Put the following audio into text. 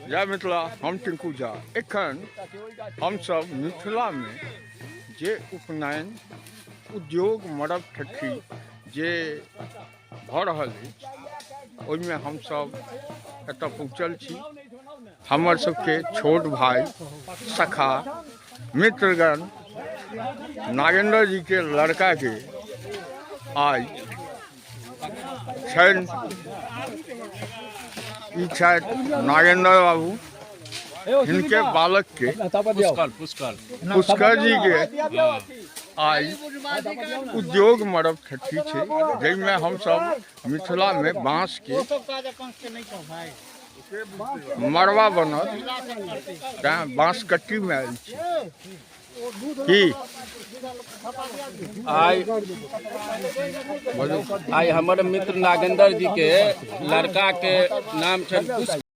जय मिथिला, हम टिंकू झा। एखन हमसब मिथिलामे जे उपनयन उद्योग मरब ठट्ठी जे भऽ रहल अछि ओहिमे हमसब एतऽ पहुँचल छी। हमर सबके छोट भाई सखा मित्रगण नागेन्द्र जी के लड़का के आइ छनि। ई छथि नागेन्द्र बाबू, हिनके बालक के पुष्कर पुष्कर जी के आइ उद्योग मरब ठट्ठी छै, जाहिमे हमसब मिथिलामे बाँस के मड़बा बनल, तैँ बाँस कट्टीमे आयल छी। की आइ आइ हमर मित्र नागेंद्र जी के लड़का के नाम छनि पुष्कर।